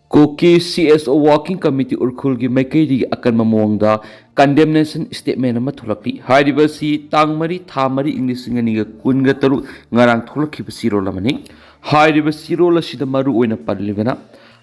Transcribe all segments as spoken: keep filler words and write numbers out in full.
ꯀꯨꯀꯤ C S ꯑꯣ working committee ꯎꯔꯈꯨꯜꯒꯤ ꯃꯥꯏꯀꯩꯗꯒꯤ ꯑꯀꯟꯕ ꯃꯑꯣꯡꯗ ꯀꯟꯗꯦꯝꯅꯦꯁꯟ ꯁ꯭ꯇꯦꯠꯃꯦꯟ ꯑꯃ ꯊꯣꯛꯂꯛꯂꯤ꯫ ꯍꯥꯏꯔꯤꯕꯁꯤ ꯇꯥꯡ ꯃꯔꯤ, ꯊꯥ ꯃꯔꯤ, ꯏꯪ ꯂꯤꯁꯤꯡ ꯑꯅꯤꯒ ꯀꯨꯟꯒ ꯇꯔꯨꯛ ꯉꯔꯥꯡ ꯊꯣꯛꯂꯛꯈꯤꯕ ꯆꯦꯔꯣꯜ ꯑꯃꯅꯤ꯫ ꯍꯥꯏꯔꯤꯕ ꯆꯦꯔꯣꯜ ꯑꯁꯤꯗ ꯃꯔꯨ ꯑꯣꯏꯅ ꯄꯜꯂꯤꯕꯅ,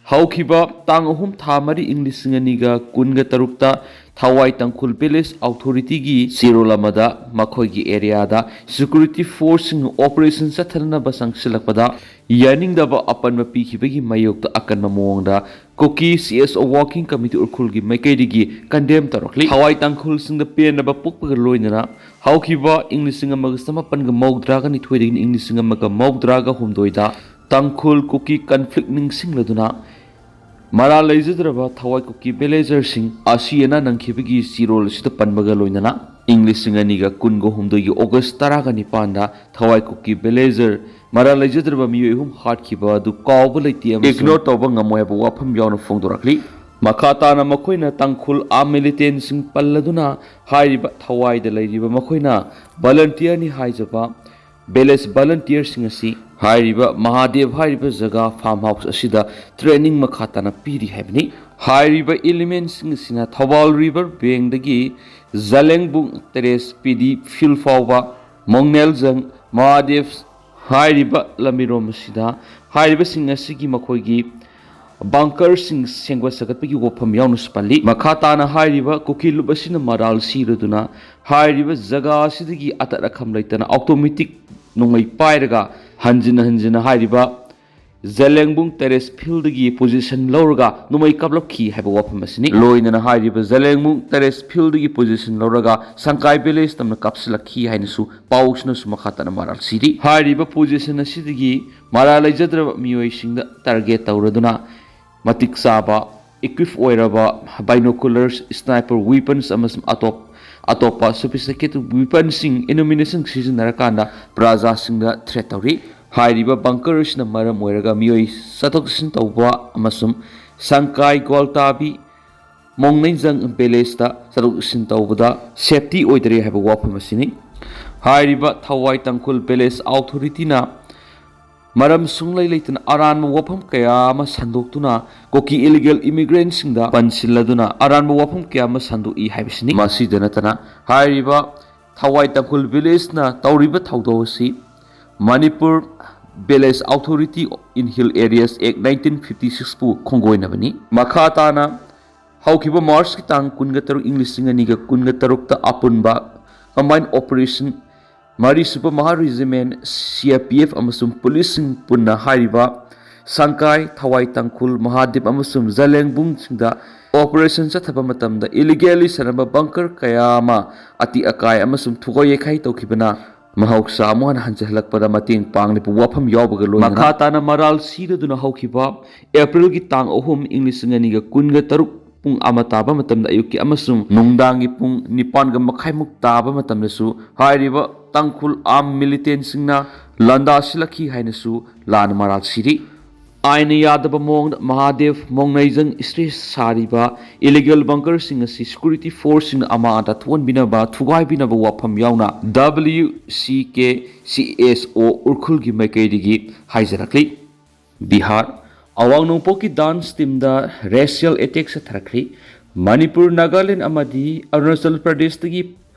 ꯍꯧꯈꯤꯕ ꯇꯥꯡ ꯑꯍꯨꯝ, ꯊꯥ ꯃꯔꯤ, ꯏꯪ ꯂꯤꯁꯤꯡ ꯑꯅꯤꯒ ꯀꯨꯟꯒ ꯇꯔꯨꯛꯇ ꯊꯋꯥꯏ ꯇꯥꯡꯈꯨꯜ ꯚꯤꯂꯦꯖ ꯑꯣꯊꯣꯔꯤꯇꯤꯒꯤ ꯆꯦꯔꯣꯜ ꯑꯃꯗ ꯃꯈꯣꯏꯒꯤ ꯑꯦꯔꯤꯌꯥꯗ ꯁꯦꯀ꯭ꯌꯨꯔꯤꯇꯤ ꯐꯣꯔꯁꯁꯤꯡꯅ ꯑꯣꯄꯔꯦꯁꯟ ꯆꯠꯊꯅꯅꯕ ꯆꯪꯁꯤꯜꯂꯛꯄꯗ ꯌꯥꯅꯤꯡꯗꯕ ꯑꯄꯟꯕ ꯄꯤꯈꯤꯕꯒꯤ ꯃꯥꯌꯣꯛꯇ ꯑꯀꯟꯕ ꯃꯑꯣꯡꯗ ꯀꯨꯀꯤ ꯁꯤ ꯑꯦꯁ ꯑꯣ ꯋꯥꯔꯀꯤꯡ ꯀꯃꯤꯇꯤ ꯎꯔꯈꯨꯜꯒꯤ ꯃꯥꯏꯀꯩꯗꯒꯤ ꯀꯟꯗꯦꯝ ꯇꯧꯔꯛꯂꯤ꯫ ꯊꯋꯥꯏ ꯇꯥꯡꯈꯨꯜꯁꯤꯡꯗ ꯄꯦꯟꯗꯕ ꯄꯣꯛꯄꯒ ꯂꯣꯏꯅꯅ ꯍꯧꯈꯤꯕ ꯏꯪ ꯂꯤꯁꯤꯡ ꯑꯃꯒ ꯆꯃꯥꯄꯟꯒ ꯃꯧꯗ꯭ꯔꯥꯒ ꯅꯤꯊꯣꯏꯗꯒꯤꯅ ꯏꯪ ꯂꯤꯁꯤꯡ ꯑꯃꯒ ꯃꯧꯗ꯭ꯔꯥꯒ ꯍꯨꯝꯗꯣꯏꯗ ꯇꯥꯡꯈꯨꯜ ꯀꯨꯀꯤ ꯀꯟꯐ꯭ꯂꯤꯛ ꯅꯤꯡꯁꯤꯡꯂꯗꯨꯅ ꯃꯔꯥꯜ ꯂꯩꯖꯗ꯭ꯔꯕ ꯊꯋꯥꯏ ꯀꯨꯀꯤ ꯚꯤꯂꯦꯖꯔꯁꯤꯡ ꯑꯁꯤ ꯑꯅꯥ ꯅꯪꯈꯤꯕꯒꯤ ꯆꯦꯔꯣꯜ ꯑꯁꯤꯗ ꯄꯟꯕꯒ ꯂꯣꯏꯅꯅ ꯏꯪ ꯂꯤꯁꯤꯡ ꯑꯅꯤꯒ ꯀꯨꯟꯒ ꯍꯨꯝꯗꯣꯏꯒꯤ ꯑꯣꯒꯁ ꯇꯔꯥꯒ ꯅꯤꯄꯥꯟꯗ ꯊꯋꯥꯏ ꯀꯨꯀꯤ ꯚꯤꯂꯦꯖꯔ ꯃꯔꯥꯜ ꯂꯩꯖꯗ꯭ꯔꯕ ꯃꯤꯑꯣꯏ ꯑꯍꯨꯝ ꯍꯥꯠꯈꯤꯕ ꯑꯗꯨ ꯀꯥꯎꯕ ꯂꯩꯇꯦ ꯑꯃꯁꯨꯡ ꯏꯒꯅꯣꯔ ꯇꯧꯕ ꯉꯝꯃꯣꯏ ꯍꯥꯏꯕ ꯋꯥꯐꯝ ꯌꯥꯎꯅ ꯐꯣꯡꯗꯣꯔꯛꯂꯤ꯫ ꯃꯈꯥ ꯇꯥꯅ ꯃꯈꯣꯏꯅ ꯇꯥꯡꯈꯨꯜ ꯑꯥꯔꯝ ꯃꯤꯂꯤꯇꯦꯟꯁꯤꯡ ꯄꯜꯂꯗꯨꯅ ꯍꯥꯏꯔꯤꯕ ꯊꯋꯥꯏꯗ ꯂꯩꯔꯤꯕ ꯃꯈꯣꯏꯅ ꯚꯣꯂꯟꯇꯤꯌꯔꯅꯤ ꯍꯥꯏꯖꯕ ꯚꯤꯂꯦꯖ ꯚꯣꯂꯟꯇꯤꯌꯔꯁꯤꯡ ꯑꯁꯤ ꯍꯥꯏꯔꯤꯕ ꯃꯍꯥꯗꯦꯕ ꯍꯥꯏꯔꯤꯕ ꯖꯒꯥ ꯐꯥꯔꯝ ꯍꯥꯎꯁ ꯑꯁꯤꯗ ꯇ꯭ꯔꯦꯅꯤꯡ ꯃꯈꯥ ꯇꯥꯅ ꯄꯤꯔꯤ ꯍꯥꯏꯕꯅꯤ꯫ ꯍꯥꯏꯔꯤꯕ ꯏꯂꯤꯃꯦꯟꯁꯤꯡ ꯑꯁꯤꯅ ꯊꯧꯕꯥꯜ ꯔꯤꯚꯔ ꯕꯦꯡꯗꯒꯤ ꯖꯂꯦꯡꯕꯨꯡ ꯇꯦꯔꯦꯁ ꯄꯤꯗꯤ ꯐꯤꯜ ꯐꯥꯎꯕ ꯃꯣꯡꯅꯦꯜꯖꯪ ꯃꯍꯥꯗꯦꯕ ꯍꯥꯏꯔꯤꯕ ꯂꯝꯕꯤꯔꯣꯝ ꯑꯁꯤꯗ ꯍꯥꯏꯔꯤꯕꯁꯤꯡ ꯑꯁꯤꯒꯤ ꯃꯈꯣꯏꯒꯤ ꯕꯪꯀꯔꯁꯤꯡ ꯁꯦꯝꯒꯠ ꯁꯥꯒꯠꯄꯒꯤ ꯋꯥꯐꯝ ꯌꯥꯎꯅꯁꯨ ꯄꯜꯂꯤ꯫ ꯃꯈꯥ ꯇꯥꯅ ꯍꯥꯏꯔꯤꯕ ꯀꯨꯀꯤ ꯂꯨꯞ ꯑꯁꯤꯅ ꯃꯔꯥꯜ ꯁꯤꯔꯗꯨꯅ ꯍꯥꯏꯔꯤꯕ ꯖꯒꯥ ꯑꯁꯤꯗꯒꯤ ꯑꯇꯠ ꯑꯈꯝ ꯂꯩꯇꯅ ꯑꯣꯇꯣꯃꯦꯇꯤꯛ ꯅꯣꯡꯃꯩ ꯄꯥꯏꯔꯒ ꯍꯟꯖꯤꯟ ꯍꯟꯖꯤꯟꯅ ꯍꯥꯏꯔꯤꯕ ꯖꯂꯦꯡꯕꯨꯡ ꯇꯦꯔꯦꯁ ꯐꯤꯜꯗꯒꯤ ꯄꯣꯖꯤꯁꯟ ꯂꯧꯔꯒ ꯅꯣꯡꯃꯩ ꯀꯥꯞꯂꯛꯈꯤ ꯍꯥꯏꯕ ꯋꯥꯐꯝ ꯑꯁꯤꯅꯤ꯫ ꯂꯣꯏꯅꯅ ꯍꯥꯏꯔꯤꯕ ꯖꯂꯦꯡꯕꯨꯡ ꯇꯦꯔꯦꯁ ꯐꯤꯜꯗꯒꯤ ꯄꯣꯖꯤꯁꯟ ꯂꯧꯔꯒ ꯁꯪꯀꯥꯏ ꯚꯤꯂꯦꯖ ꯇꯝꯅ ꯀꯥꯞꯁꯤꯜꯂꯛꯈꯤ ꯍꯥꯏꯅꯁꯨ ꯄꯥꯎꯁꯤꯅꯁꯨ ꯃꯈꯥ ꯇꯥꯅ ꯃꯔꯥꯜ ꯁꯤꯔꯤ꯫ ꯍꯥꯏꯔꯤꯕ ꯄꯣꯖꯤꯁꯟ ꯑꯁꯤꯗꯒꯤ ꯃꯔꯥꯜ ꯂꯩꯖꯗ꯭ꯔꯕ ꯃꯤꯑꯣꯏꯁꯤꯡꯗ ꯇꯥꯔꯒꯦꯠ ꯇꯧꯔꯗꯨꯅ ꯃꯇꯤꯛ ꯆꯥꯕ ꯏꯀ꯭ꯋꯤꯞ ꯑꯣꯏꯔꯕ ꯕꯥꯏꯅꯣꯀꯨꯂꯔꯁ, ꯁ꯭ꯅꯥꯏꯄꯔ ꯋꯤꯄꯟꯁ ꯑꯃꯁꯨꯡ ꯑꯇꯣꯞ ꯑꯇꯣꯞꯄ ꯁꯣꯐꯤꯁꯇꯤꯀꯦꯇꯦꯗ ꯋꯤꯄꯟꯁꯤꯡ ꯑꯦꯃꯨꯅꯤꯁꯟ ꯁꯤꯖꯤꯟꯅꯔꯀꯥꯟꯗ ꯄ꯭ꯔꯖꯥꯁꯤꯡꯗ ꯊ꯭ꯔꯦꯠ ꯇꯧꯔꯤ꯫ ꯍꯥꯏꯔꯤꯕ ꯕꯪꯀꯔ ꯑꯁꯤꯅ ꯃꯔꯝ ꯑꯣꯏꯔꯒ ꯃꯤꯑꯣꯏ ꯆꯠꯊꯣꯛ ꯆꯠꯁꯤꯟ ꯇꯧꯕ ꯑꯃꯁꯨꯡ ꯁꯪꯀꯥꯏ ꯒ꯭ꯋꯥꯜꯇꯥꯕꯤ ꯃꯣꯡꯅꯩꯖꯪ ꯚꯤꯂꯦꯖꯇ ꯆꯠꯊꯣꯛ ꯆꯠꯁꯤꯟ ꯇꯧꯕꯗ ꯁꯦꯐꯇꯤ ꯑꯣꯏꯗ꯭ꯔꯦ ꯍꯥꯏꯕ ꯋꯥꯐꯝ ꯑꯁꯤꯅꯤ꯫ ꯍꯥꯏꯔꯤꯕ ꯊꯋꯥꯏ ꯇꯥꯡꯈꯨꯜ ꯚꯤꯂꯦꯖ ꯑꯣꯊꯣꯔꯤꯇꯤꯅ ꯃꯔꯝ ꯁꯨꯡꯂꯩ ꯂꯩꯇꯅ ꯑꯔꯥꯟꯕ ꯋꯥꯐꯝ ꯀꯌꯥ ꯑꯃ ꯁꯟꯗꯣꯛꯇꯨꯅ ꯀꯨꯀꯤ ꯏꯂꯤꯒꯦꯜ ꯏꯃꯤꯒ꯭ꯔꯦꯟꯁꯤꯡꯗ ꯄꯟꯁꯤꯜꯂꯗꯨꯅ ꯑꯔꯥꯟꯕ ꯋꯥꯐꯝ ꯀꯌꯥ ꯑꯃ ꯁꯟꯗꯣꯛꯏ ꯍꯥꯏꯕꯁꯤꯅꯤ꯫ ꯃꯁꯤꯗ ꯅꯠꯇꯅ ꯍꯥꯏꯔꯤꯕ ꯊꯋꯥꯏ ꯇꯥꯡꯈꯨꯜ ꯚꯤꯂꯦꯖꯅ ꯇꯧꯔꯤꯕ ꯊꯧꯗꯧ ꯑꯁꯤ Manipur Village Authority in Hill Areas Act nineteen fifty six ꯄꯨ ꯈꯣꯡꯒꯣꯏꯅꯕꯅꯤ꯫ ꯃꯈꯥ ꯇꯥꯅ ꯍꯧꯈꯤꯕ ꯃꯥꯔꯆꯀꯤ ꯇꯥꯡ ꯀꯨꯟꯒ ꯇꯔꯨꯛ, ꯏꯪ ꯂꯤꯁꯤꯡ ꯑꯅꯤꯒ ꯀꯨꯟꯒ ꯇꯔꯨꯛꯇ ꯑꯄꯨꯟꯕ ꯀꯝꯕꯥꯏꯟ ꯑꯣꯄꯔꯦꯁꯟ ꯃꯔꯤꯁꯨꯕ ꯃꯍꯥ regiment, C R P F ꯑꯃꯁꯨꯡ ꯄꯨꯂꯤꯁꯁꯤꯡ ꯄꯨꯟꯅ ꯍꯥꯏꯔꯤꯕ ꯁꯪꯀꯥꯏ, ꯊꯋꯥꯏ ꯇꯥꯡꯈꯨꯜ, ꯃꯍꯥꯗꯦꯕ ꯑꯃꯁꯨꯡ ꯖꯂꯦꯡꯕꯨꯡꯁꯤꯡꯗ ꯑꯣꯄꯔꯦꯁꯟ ꯆꯠꯊꯕ ꯃꯇꯝꯗ ꯏꯂꯤꯒꯦꯜꯂꯤ ꯁꯥꯟꯅꯕ ꯕꯪꯀꯔ ꯀꯌꯥ ꯑꯃ ꯑꯇꯤ ꯑꯀꯥꯏ ꯑꯃꯁꯨꯡ ꯊꯨꯒꯥꯏ ꯌꯩꯈꯥꯏ ꯇꯧꯈꯤꯕꯅ ꯃꯍꯧꯁꯥ ꯑꯃꯨꯛ ꯍꯟꯅ ꯍꯟꯖꯤꯜꯂꯛꯄꯗ ꯃꯇꯦꯡ ꯄꯥꯡꯂꯤꯕ ꯋꯥꯐꯝ ꯌꯥꯎꯕꯒ ꯂꯣꯏꯅꯅ ꯃꯈꯥ ꯇꯥꯅ ꯃꯔꯥꯜ ꯁꯤꯔꯗꯨꯅ ꯍꯧꯈꯤꯕ ꯑꯦꯄ꯭ꯔꯤꯜꯒꯤ ꯇꯥꯡ ꯑꯍꯨꯝ, ꯏꯪ ꯂꯤꯁꯤꯡ ꯑꯅꯤꯒ ꯀꯨꯟꯒ ꯇꯔꯨꯛ ꯄꯨꯡ ꯑꯃ ꯇꯥꯕ ꯃꯇꯝꯗ ꯑꯌꯨꯛꯀꯤ ꯑꯃꯁꯨꯡ ꯅꯨꯡꯗꯥꯡꯒꯤ ꯄꯨꯡ ꯅꯤꯄꯥꯟꯒ ꯃꯈꯥꯏꯃꯨꯛ ꯇꯥꯕ ꯃꯇꯝꯗꯁꯨ ꯍꯥꯏꯔꯤꯕ ꯇꯥꯡꯈꯨꯜ ꯑꯥꯔꯝ ꯃꯤꯂꯤꯇꯦꯟꯁꯤꯡꯅ ꯂꯥꯟꯗꯥꯁꯤꯜꯂꯛꯈꯤ ꯍꯥꯏꯅꯁꯨ ꯂꯥꯟꯅ ꯃꯔꯥꯜ ꯁꯤꯔꯤ꯫ ꯑꯥꯏꯟꯅ ꯌꯥꯗꯕ ꯃꯑꯣꯡꯗ ꯃꯍꯥꯗꯦꯕ ꯃꯣꯡꯅꯩꯖꯪ ꯁ꯭ꯇꯦꯖ ꯁꯥꯔꯤꯕ ꯏꯂꯤꯒꯦꯜ ꯕꯪꯀꯔꯁꯤꯡ ꯑꯁꯤ ꯁꯦꯀ꯭ꯌꯨꯔꯤꯇꯤ ꯐꯣꯔꯁꯁꯤꯡꯅ ꯑꯃꯥꯡ ꯑꯇꯥ ꯊꯣꯛꯍꯟꯕꯤꯅꯕ, ꯊꯨꯒꯥꯏꯕꯤꯅꯕ ꯋꯥꯐꯝ ꯌꯥꯎꯅ W C K C S O ꯎꯔꯈꯨꯜꯒꯤ ꯃꯥꯏꯀꯩꯗꯒꯤ ꯍꯥꯏꯖꯔꯛꯂꯤ꯫ ꯕꯤꯍꯥꯔ, ꯑꯋꯥꯡ ꯅꯣꯡꯄꯣꯛꯀꯤ ꯗꯥꯟꯁ ꯇꯤꯝꯗ ꯔꯦꯁꯤꯌꯦꯜ ꯑꯦꯇꯦꯛ ꯆꯠꯊꯔꯛꯈ꯭ꯔꯤ꯫ ꯃꯅꯤꯄꯨꯔ, ꯅꯥꯒꯥꯂꯦꯟ ꯑꯃꯗꯤ ꯑꯔꯨꯅꯥꯆꯜ ꯄ꯭ꯔꯗꯦꯁꯇꯒꯤ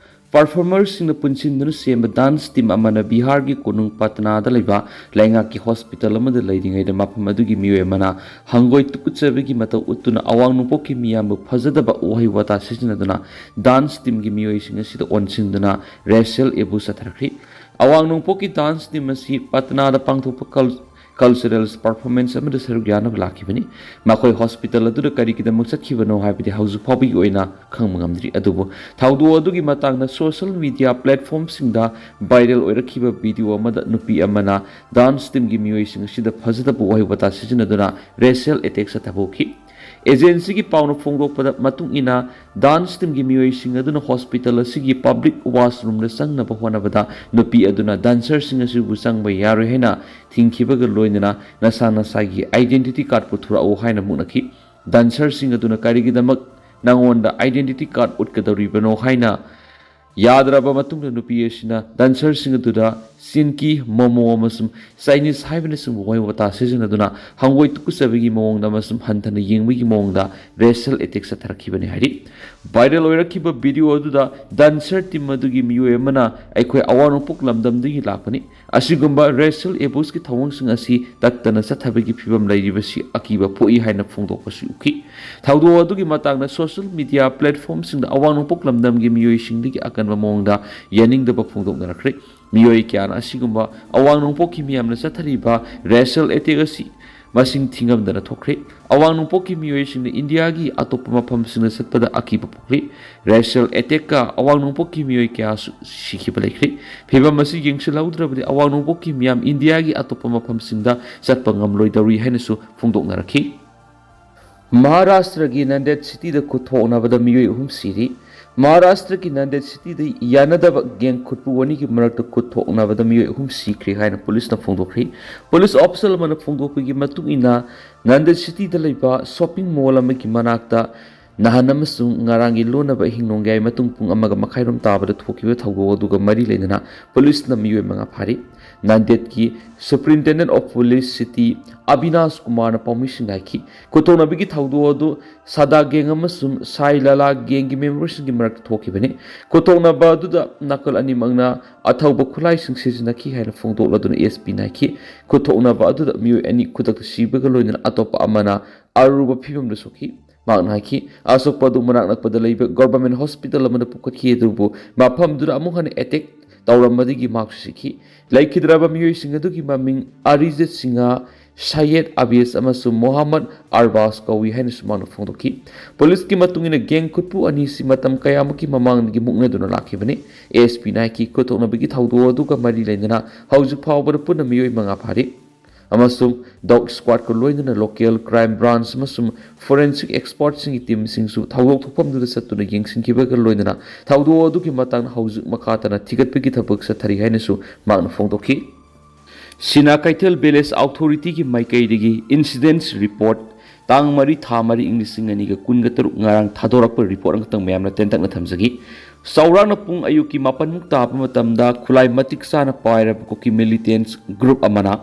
ꯄꯔꯐꯣꯔꯃꯔꯁꯤꯡꯅ ꯄꯨꯟꯁꯤꯟꯗꯨꯅ ꯁꯦꯝꯕ ꯗꯥꯟꯁ ꯇꯤꯝ ꯑꯃꯅ ꯕꯤꯍꯥꯔꯒꯤ ꯀꯣꯅꯨꯡ ꯄꯇꯅꯥꯗ ꯂꯩꯕ ꯂꯩꯉꯥꯛꯀꯤ ꯍꯣꯁꯄꯤꯇꯥꯜ ꯑꯃꯗ ꯂꯩꯔꯤꯉꯩꯗ ꯃꯐꯝ ꯑꯗꯨꯒꯤ ꯃꯤꯑꯣꯏ ꯑꯃꯅ ꯍꯪꯒꯣꯏ ꯇꯨꯀꯠꯆꯕꯒꯤ ꯃꯇꯧ ꯎꯠꯇꯨꯅ ꯑꯋꯥꯡ ꯅꯣꯡꯄꯣꯛꯀꯤ ꯃꯤꯌꯥꯝꯕꯨ ꯐꯖꯗꯕ ꯋꯥꯍꯩ ꯋꯥꯇꯥ ꯁꯤꯖꯤꯟꯅꯗꯨꯅ ꯗꯥꯟꯁ ꯇꯤꯝꯒꯤ ꯃꯤꯑꯣꯏꯁꯤꯡ ꯑꯁꯤꯗ ꯑꯣꯟꯁꯤꯟꯗꯨꯅ ꯔꯦꯁꯤꯌꯦꯜ ꯑꯦꯕ꯭ꯌꯨꯁ ꯆꯠꯊꯔꯛꯈ꯭ꯔꯤ꯫ ꯑꯋꯥꯡ ꯅꯣꯡꯄꯣꯛꯀꯤ ꯗꯥꯟꯁ ꯇꯤꯝ ꯑꯁꯤ ꯄꯇꯅꯥꯗ ꯄꯥꯡꯊꯣꯛꯄ ꯀꯜ-, ꯀꯜꯆꯔꯦꯜ ꯄꯔꯐꯣꯔꯃꯦꯟꯁ ꯑꯃꯗ ꯁꯔꯨꯛ ꯌꯥꯅꯕ ꯂꯥꯛꯈꯤꯕꯅꯤ꯫ ꯃꯈꯣꯏ ꯍꯣꯁꯄꯤꯇꯥꯜ ꯑꯗꯨꯗ ꯀꯔꯤꯒꯤꯗꯃꯛ ꯆꯠꯈꯤꯕꯅꯣ ꯍꯥꯏꯕꯗꯤ ꯍꯧꯖꯤꯛ ꯐꯥꯎꯕꯒꯤ ꯑꯣꯏꯅ ꯈꯪꯕ ꯉꯝꯗ꯭ꯔꯤ꯫ ꯑꯗꯨꯕꯨ ꯊꯧꯗꯣꯛ ꯑꯗꯨꯒꯤ ꯃꯇꯥꯡꯗ ꯁꯣꯁꯤꯌꯦꯜ ꯃꯤꯗꯤꯌꯥ ꯄ꯭ꯂꯦꯠꯐꯣꯔꯝꯁꯤꯡꯗ ꯚꯥꯏꯔꯦꯜ ꯑꯣꯏꯔꯛꯈꯤꯕ ꯚꯤꯗꯤꯑꯣ ꯑꯃꯗ ꯅꯨꯄꯤ ꯑꯃꯅ ꯗꯥꯟꯁ ꯇꯤꯝꯒꯤ ꯃꯤꯑꯣꯏꯁꯤꯡ ꯑꯁꯤꯗ ꯐꯖꯗꯕ ꯋꯥꯍꯩ ꯋꯥꯇꯥ ꯁꯤꯖꯤꯟꯅꯗꯨꯅ ꯔꯦꯁꯤꯌꯦꯜ ꯑꯦꯇꯦꯛ ꯆꯠꯊꯕ ꯎꯈꯤ꯫ ꯑꯦꯖꯦꯟꯁꯤꯒꯤ ꯄꯥꯎꯅ ꯐꯣꯡꯗꯣꯛꯄꯗ ꯃꯇꯨꯡ ꯏꯟꯅ, ꯗꯥꯟꯁ ꯇꯤꯝꯒꯤ ꯃꯤꯑꯣꯏꯁꯤꯡ ꯑꯗꯨꯅ ꯍꯣꯁꯄꯤꯇꯥꯜ ꯑꯁꯤꯒꯤ ꯄꯕ꯭ꯂꯤꯛ ꯋꯥꯁꯔꯨꯝꯗ ꯆꯪꯅꯕ ꯍꯣꯠꯅꯕꯗ ꯅꯨꯄꯤ ꯑꯗꯨꯅ ꯗꯥꯟꯁꯔꯁꯤꯡ ꯑꯁꯤꯕꯨ ꯆꯪꯕ ꯌꯥꯔꯣꯏ ꯍꯥꯏꯅ ꯊꯤꯡꯈꯤꯕꯒ ꯂꯣꯏꯅꯅ ꯅꯁꯥ ꯅꯁꯥꯒꯤ ꯑꯥꯏꯗꯦꯟꯇꯤꯇꯤ ꯀꯥꯔꯗ ꯄꯨꯊꯣꯔꯛꯎ ꯍꯥꯏꯅ ꯃꯨꯛꯅꯈꯤ꯫ ꯗꯥꯟꯁꯔꯁꯤꯡ ꯑꯗꯨꯅ ꯀꯔꯤꯒꯤꯗꯃꯛ ꯅꯉꯣꯟꯗ ꯑꯥꯏꯗꯦꯟꯇꯤꯇꯤ ꯀꯥꯔꯗ ꯎꯠꯀꯗꯧꯔꯤꯕꯅꯣ ꯍꯥꯏꯅ ꯌꯥꯗ꯭ꯔꯕ ꯃꯇꯨꯡꯗ ꯅꯨꯄꯤ ꯑꯁꯤꯅ ꯗꯥꯟꯁꯔꯁꯤꯡ ꯑꯗꯨꯗ ꯆꯤꯟꯀꯤ, ꯃꯣꯃꯣ ꯑꯃꯁꯨꯡ ꯆꯥꯏꯅꯤꯁ ꯍꯥꯏꯕꯅꯆꯤꯡꯕ ꯋꯥꯍꯩ ꯋꯥꯇꯥ ꯁꯤꯖꯤꯟꯅꯗꯨꯅ ꯍꯪꯒꯣꯏ ꯇꯨꯀꯠꯆꯕꯒꯤ ꯃꯑꯣꯡꯗ ꯑꯃꯁꯨꯡ ꯍꯟꯊꯅ ꯌꯦꯡꯕꯒꯤ ꯃꯑꯣꯡꯗ ꯔꯦꯁꯤꯌꯦꯜ ꯑꯦꯇꯦꯛ ꯆꯠꯊꯔꯛꯈꯤꯕꯅꯤ ꯍꯥꯏꯔꯤ꯫ ꯚꯥꯏꯔꯦꯜ ꯑꯣꯏꯔꯛꯈꯤꯕ ꯚꯤꯗꯤꯑꯣ ꯑꯗꯨꯗ ꯗꯥꯟꯁꯔ ꯇꯤꯝ ꯑꯗꯨꯒꯤ ꯃꯤꯑꯣꯏ ꯑꯃꯅ ꯑꯩꯈꯣꯏ ꯑꯋꯥꯡ ꯅꯣꯡꯄꯣꯛ ꯂꯝꯗꯝꯗꯒꯤ ꯂꯥꯛꯄꯅꯤ, ꯑꯁꯤꯒꯨꯝꯕ ꯔꯦꯁꯤꯌꯦꯜ ꯑꯦꯕ꯭ꯌꯨꯁꯀꯤ ꯊꯧꯑꯣꯡꯁꯤꯡ ꯑꯁꯤ ꯇꯠꯇꯅ ꯆꯠꯊꯕꯒꯤ ꯐꯤꯕꯝ ꯂꯩꯔꯤꯕꯁꯤ ꯑꯀꯤꯕ ꯄꯣꯛꯏ ꯍꯥꯏꯅ ꯐꯣꯡꯗꯣꯛꯄꯁꯨ ꯎꯈꯤ꯫ ꯊꯧꯗꯣꯛ ꯑꯗꯨꯒꯤ ꯃꯇꯥꯡꯗ ꯁꯣꯁꯤꯌꯦꯜ ꯃꯤꯗꯤꯌꯥ ꯄ꯭ꯂꯦꯠꯐꯣꯝꯁꯤꯡꯗ ꯑꯋꯥꯡ ꯅꯣꯡꯄꯣꯛ ꯂꯝꯗꯝꯒꯤ ꯃꯤꯑꯣꯏꯁꯤꯡꯗꯒꯤ ꯑꯀꯟꯕ ꯃꯑꯣꯡꯗ ꯌꯥꯅꯤꯡꯗꯕ ꯐꯣꯡꯗꯣꯛꯅꯔꯛꯈ꯭ꯔꯦ꯫ ꯃꯤꯑꯣꯏ ꯀꯌꯥꯅ ꯑꯁꯤꯒꯨꯝꯕ ꯑꯋꯥꯡ ꯅꯣꯡꯄꯣꯛꯀꯤ ꯃꯤꯌꯥꯝꯅ ꯆꯠꯊꯔꯤꯕ ꯔꯦꯁꯤꯌꯦꯜ ꯑꯦꯇꯦꯛ ꯑꯁꯤ ꯃꯁꯤꯡ ꯊꯤꯉꯝꯗꯅ ꯊꯣꯛꯈ꯭ꯔꯦ꯫ ꯑꯋꯥꯡ ꯅꯣꯡꯄꯣꯛꯀꯤ ꯃꯤꯑꯣꯏꯁꯤꯡꯅ ꯏꯟꯗꯤꯌꯥꯒꯤ ꯑꯇꯣꯞꯄ ꯃꯐꯝꯁꯤꯡꯗ ꯆꯠꯄꯗ ꯑꯀꯤꯕ ꯄꯣꯛꯂꯤ꯫ ꯔꯦꯁꯤꯌꯦꯜ ꯑꯦꯇꯦꯛꯀ ꯑꯋꯥꯡ ꯅꯣꯡꯄꯣꯛꯀꯤ ꯃꯤꯑꯣꯏ ꯀꯌꯥꯁꯨ ꯁꯤꯈꯤꯕ ꯂꯩꯈ꯭ꯔꯦ꯫ ꯐꯤꯕꯝ ꯑꯁꯤ ꯌꯦꯡꯁꯤꯜꯍꯧꯗ꯭ꯔꯕꯗꯤ ꯑꯋꯥꯡ ꯅꯣꯡꯄꯣꯛꯀꯤ ꯃꯤꯌꯥꯝ ꯏꯟꯗꯤꯌꯥꯒꯤ ꯑꯇꯣꯞꯄ ꯃꯐꯝꯁꯤꯡꯗ ꯆꯠꯄ ꯉꯝꯂꯣꯏꯗꯧꯔꯤ ꯍꯥꯏꯅꯁꯨ ꯐꯣꯡꯗꯣꯛꯅꯔꯛꯈꯤ꯫ ꯃꯍꯥꯔꯥꯁꯇ꯭ꯔꯒꯤ ꯅꯟꯗꯦꯗ ꯁꯤꯇꯤꯗ ꯈꯨꯠ ꯊꯣꯛꯅꯕꯗ ꯃꯤꯑꯣꯏ ꯑꯍꯨꯝ ꯁꯤꯔꯤ꯫ ꯃꯍꯥꯔꯥꯁꯇ꯭ꯔꯒꯤ ꯅꯟꯗꯦꯗ ꯁꯤꯇꯤꯗ ꯌꯥꯅꯗꯕ ꯒꯦꯡ ꯈꯨꯠꯄꯨ ꯑꯅꯤꯒꯤ ꯃꯔꯛꯇ ꯈꯨꯠ ꯊꯣꯛꯅꯕꯗ ꯃꯤꯑꯣꯏ ꯑꯍꯨꯝ ꯁꯤꯈ꯭ꯔꯦ ꯍꯥꯏꯅ ꯄꯨꯂꯤꯁꯅ ꯐꯣꯡꯗꯣꯛꯈ꯭ꯔꯤ꯫ ꯄꯨꯂꯤꯁ ꯑꯣꯐꯤꯁꯦꯜ ꯑꯃꯅ ꯐꯣꯡꯗꯣꯛꯄꯒꯤ ꯃꯇꯨꯡ ꯏꯟꯅ, ꯅꯟꯗꯦꯗ ꯁꯤꯇꯤꯗ ꯂꯩꯕ ꯁꯣꯞꯄꯤꯡ ꯃꯣꯜ ꯑꯃꯒꯤ ꯃꯅꯥꯛꯇ ꯅꯍꯥꯟ ꯑꯃꯁꯨꯡ ꯉꯔꯥꯡꯒꯤ ꯂꯣꯟꯅꯕ ꯑꯍꯤꯡ ꯅꯣꯡꯌꯥꯏ ꯃꯇꯨꯡ ꯄꯨꯡ ꯑꯃꯒ ꯃꯈꯥꯏꯔꯣꯝ ꯇꯥꯕꯗ ꯊꯣꯛꯈꯤꯕ ꯊꯧꯗꯣꯛ ꯑꯗꯨꯒ ꯃꯔꯤ ꯂꯩꯅꯅ ꯄꯨꯂꯤꯁꯅ ꯃꯤꯑꯣꯏ ꯃꯉꯥ ꯐꯥꯔꯤ꯫ ꯅꯟꯗꯦꯗꯀꯤ Superintendent of Police City Abinash ꯀꯨꯃꯥꯔꯅ ꯄꯥꯎꯃꯤꯁꯤꯡꯗ ꯍꯥꯏꯈꯤ, ꯈꯨꯠꯊꯣꯛꯅꯕꯒꯤ ꯊꯧꯗꯣꯛ ꯑꯗꯨ ꯁꯥꯗꯥ ꯒꯦꯡ ꯑꯃꯁꯨꯡ ꯁꯥꯏ ꯂꯥꯂꯥ ꯒꯦꯡꯒꯤ ꯃꯦꯝꯕꯔꯁꯤꯡꯒꯤ ꯃꯔꯛꯇ ꯊꯣꯛꯈꯤꯕꯅꯤ꯫ ꯈꯨꯠꯊꯣꯛꯅꯕ ꯑꯗꯨꯗ ꯅꯥꯀꯜ ꯑꯅꯤꯃꯛꯅ ꯑꯊꯧꯕ ꯈꯨꯠꯂꯥꯏꯁꯤꯡ ꯁꯤꯖꯤꯟꯅꯈꯤ ꯍꯥꯏꯅ ꯐꯣꯡꯗꯣꯛꯂꯗꯨꯅ ꯑꯦꯁ ꯄꯤꯅ ꯍꯥꯏꯈꯤ꯫ ꯈꯨꯠꯊꯣꯛꯅꯕ ꯑꯗꯨꯗ ꯃꯤꯑꯣꯏ ꯑꯅꯤ ꯈꯨꯗꯛꯇ ꯁꯤꯕꯒ ꯂꯣꯏꯅꯅ ꯑꯇꯣꯞꯄ ꯑꯃꯅ ꯑꯔꯨꯕ ꯐꯤꯕꯝꯗ ꯁꯣꯛꯈꯤ꯫ ꯃꯍꯥꯛꯅ ꯍꯥꯏꯈꯤ, ꯑꯁꯣꯛꯄ ꯑꯗꯨ ꯃꯅꯥꯛ ꯅꯛꯄꯗ ꯂꯩꯕ ꯒꯣꯚꯔꯟꯃꯦꯟꯠ ꯍꯣꯁꯄꯤꯇꯥꯜ ꯑꯃꯗ ꯄꯨꯈꯠꯈꯤ, ꯑꯗꯨꯕꯨ ꯃꯐꯝꯗꯨꯗ ꯑꯃꯨꯛ ꯍꯟꯅ ꯑꯦꯇꯦꯛ ꯇꯧꯔꯝꯕꯗꯒꯤ ꯃꯍꯥꯛꯁꯨ ꯁꯤꯈꯤ꯫ ꯂꯩꯈꯤꯗ꯭ꯔꯕ ꯃꯤꯑꯣꯏꯁꯤꯡ ꯑꯗꯨꯒꯤ ꯃꯃꯤꯡ ꯑꯔꯤꯖꯤꯠ ꯁꯤꯡꯍ, ꯁꯌꯦꯗ ꯑꯕꯤꯁ ꯑꯃꯁꯨꯡ ꯃꯣꯍꯝꯃꯗ ꯑꯔꯕꯥꯁ ꯀꯧꯏ ꯍꯥꯏꯅꯁꯨ ꯃꯍꯥꯛꯅ ꯐꯣꯡꯗꯣꯛꯈꯤ꯫ ꯄꯨꯂꯤꯁꯀꯤ ꯃꯇꯨꯡ ꯏꯟꯅ, ꯒꯦꯡ ꯈꯨꯠꯄꯨ ꯑꯅꯤꯁꯤ ꯃꯇꯝ ꯀꯌꯥꯃꯨꯛꯀꯤ ꯃꯃꯥꯡꯗꯒꯤ ꯃꯨꯛꯅꯗꯨꯅ ꯂꯥꯛꯈꯤꯕꯅꯤ꯫ ꯑꯦꯁ ꯄꯤꯅ ꯍꯥꯏꯈꯤ, ꯈꯨꯠꯊꯣꯛꯅꯕꯒꯤ ꯊꯧꯗꯣꯛ ꯑꯗꯨꯒ ꯃꯔꯤ ꯂꯩꯅꯅ ꯍꯧꯖꯤꯛ ꯐꯥꯎꯕꯗ ꯄꯨꯟꯅ ꯃꯤꯑꯣꯏ ꯃꯉꯥ ꯐꯥꯔꯤ ꯑꯃꯁꯨꯡ ꯗꯣꯒ ꯁ꯭ꯀ꯭ꯋꯥꯗꯀ ꯂꯣꯏꯅꯅ ꯂꯣꯀꯦꯜ ꯀ꯭ꯔꯥꯏꯝ ꯕ꯭ꯔꯥꯟꯆ ꯑꯃꯁꯨꯡ ꯐꯣꯔꯦꯟꯁꯤꯛ ꯑꯦꯛꯁꯄꯔꯠꯁꯤꯡꯒꯤ ꯇꯤꯝꯁꯤꯡꯁꯨ ꯊꯧꯗꯣꯛ ꯊꯣꯛꯐꯝꯗꯨꯗ ꯆꯠꯇꯨꯅ ꯌꯦꯡꯁꯤꯟꯈꯤꯕꯒ ꯂꯣꯏꯅꯅ ꯊꯧꯗꯣꯛ ꯑꯗꯨꯒꯤ ꯃꯇꯥꯡꯗ ꯍꯧꯖꯤꯛ ꯃꯈꯥ ꯇꯥꯅ ꯊꯤꯒꯠꯄꯒꯤ ꯊꯕꯛ ꯆꯠꯊꯔꯤ ꯍꯥꯏꯅꯁꯨ ꯃꯍꯥꯛꯅ ꯐꯣꯡꯗꯣꯛꯈꯤ꯫ ꯁꯤꯅꯥ ꯀꯩꯊꯦꯜ ꯚꯤꯂꯦꯖ ꯑꯣꯊꯣꯔꯤꯇꯤꯒꯤ ꯃꯥꯏꯀꯩꯗꯒꯤ ꯏꯟꯁꯤꯗꯦꯟꯁ ꯔꯤꯄꯣꯔꯠ, ꯇꯥꯡ ꯃꯔꯤ, ꯊꯥ ꯃꯔꯤ, ꯏꯪ ꯂꯤꯁꯤꯡ ꯑꯅꯤꯒ ꯀꯨꯟꯒ ꯇꯔꯨꯛ, ꯉꯔꯥꯡ ꯊꯥꯗꯣꯔꯛꯄ ꯔꯤꯄꯣꯔꯠ ꯑꯃꯈꯛꯇꯪ ꯃꯌꯥꯝꯅ ꯇꯦꯟꯇꯛꯅ ꯊꯝꯖꯒꯦ꯫ ꯆꯥꯎꯔꯥꯛꯅ ꯄꯨꯡ ꯑꯌꯨꯛꯀꯤ ꯃꯥꯄꯟꯃꯨꯛ ꯇꯥꯕ ꯃꯇꯝꯗ ꯈꯨꯠꯂꯥꯏ ꯃꯇꯤꯛ ꯆꯥꯅ ꯄꯥꯏꯔꯕ ꯀꯨꯀꯤ militant group ꯑꯃꯅ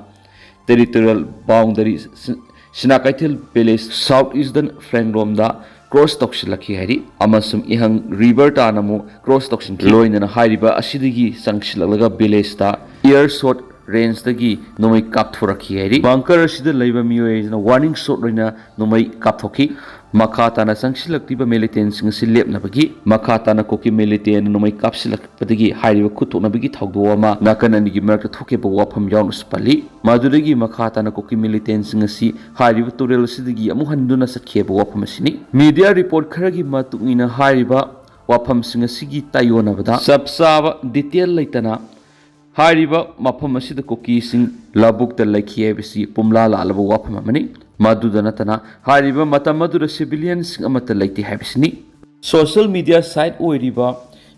territorial boundary ꯁꯤ-, ꯁꯤꯅꯥ ꯀꯩꯊꯦꯜ village south eastern flank ꯔꯣꯝꯗ cross ꯇꯧꯁꯤꯜꯂꯛꯈꯤ ꯍꯥꯏꯔꯤ, ꯑꯃꯁꯨꯡ ꯏꯍꯪ river ꯇꯥꯅ ꯑꯃꯨꯛ cross ꯇꯧꯁꯤꯟꯈꯤ꯫ ꯂꯣꯏꯅꯅ ꯍꯥꯏꯔꯤꯕ ꯑꯁꯤꯗꯒꯤ ꯆꯪꯁꯤꯜꯂꯛꯂꯒ village ꯇ Earshot range ꯇꯒꯤ ꯅꯣꯡꯃꯩ ꯀꯥꯞꯊꯣꯔꯛꯈꯤ ꯍꯥꯏꯔꯤ꯫ Bunker ꯑꯁꯤꯗ ꯂꯩꯕ ꯃꯤꯑꯣꯏ ꯑꯁꯤꯅ warning shot ꯑꯣꯏꯅ ꯅꯣꯡꯃꯩ ꯀꯥꯞꯊꯣꯛꯈꯤ꯫ ꯃꯈꯥ ꯇꯥꯅ ꯆꯪꯁꯤꯜꯂꯛꯂꯤꯕ militant ꯁꯤꯡ ꯑꯁꯤ ꯂꯦꯞꯅꯕꯒꯤ, ꯃꯈꯥ ꯇꯥꯅ ꯀꯨꯀꯤ militant ꯅ ꯅꯣꯡꯃꯩ ꯀꯥꯞꯁꯤꯜꯂꯛꯄꯗꯒꯤ ꯍꯥꯏꯔꯤꯕ ꯈꯨꯠ ꯊꯣꯛꯅꯕꯒꯤ ꯊꯧꯗꯣꯛ ꯑꯃ ꯅꯥꯀꯟ ꯑꯅꯤꯒꯤ ꯃꯔꯛꯇ ꯊꯣꯛꯈꯤꯕ ꯋꯥꯐꯝ ꯌꯥꯎꯅꯁꯨ ꯄꯜꯂꯤ꯫ ꯃꯗꯨꯗꯒꯤ ꯃꯈꯥ ꯇꯥꯅ ꯀꯨꯀꯤ militant ꯁꯤꯡ ꯑꯁꯤ ꯍꯥꯏꯔꯤꯕ ꯇꯨꯔꯦꯜ ꯑꯁꯤꯗꯒꯤ ꯑꯃꯨꯛ ꯍꯟꯗꯨꯅ ꯆꯠꯈꯤꯕ ꯋꯥꯐꯝ ꯑꯁꯤꯅꯤ꯫ Media report ꯈꯔꯒꯤ ꯃꯇꯨꯡ ꯏꯟꯅ ꯍꯥꯏꯔꯤꯕ ꯋꯥꯐꯝꯁꯤꯡ ꯑꯁꯤꯒꯤ ꯇꯥꯏꯌꯣꯟꯅꯕꯗ ꯆꯞ ꯆꯥꯕ detail ꯂꯩꯇꯅ ꯍꯥꯏꯔꯤꯕ ꯃꯐꯝ ꯑꯁꯤꯗ ꯀꯨꯀꯤꯁꯤꯡ ꯂꯧꯕꯨꯛꯇ ꯂꯩꯈꯤ ꯍꯥꯏꯕꯁꯤ ꯄꯨꯝꯂꯥ ꯂꯥꯜꯂꯕ ꯋꯥꯐꯝ ꯑꯃꯅꯤ꯫ ꯃꯗꯨꯗ ꯅꯠꯇꯅ ꯍꯥꯏꯔꯤꯕ ꯃꯇꯝ ꯑꯗꯨꯗ civilian ꯁꯤꯡ ꯑꯃꯠꯇ ꯂꯩꯇꯦ ꯍꯥꯏꯕꯁꯤꯅꯤ꯫ Social media site ꯑꯣꯏꯔꯤꯕ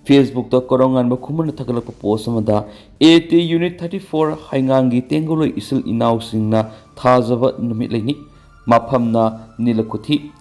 Facebook ꯇ ꯀꯣꯔꯧꯉꯥꯟꯕ ꯈꯨꯃꯟꯅ ꯊꯥꯒꯠꯂꯛꯄ post ꯑꯃꯗ, A T Unit thirty four ꯍꯩꯉꯥꯡꯒꯤ ꯇꯦꯡꯒꯣꯂꯣꯏ ꯏꯆꯤꯜ ꯏꯅꯥꯎꯁꯤꯡꯅ ꯊꯥꯖꯕ ꯅꯨꯃꯤꯠ ꯂꯩꯅꯤ꯫ ꯃꯐꯝꯅ ꯅꯤꯂꯀꯨꯊꯤ꯫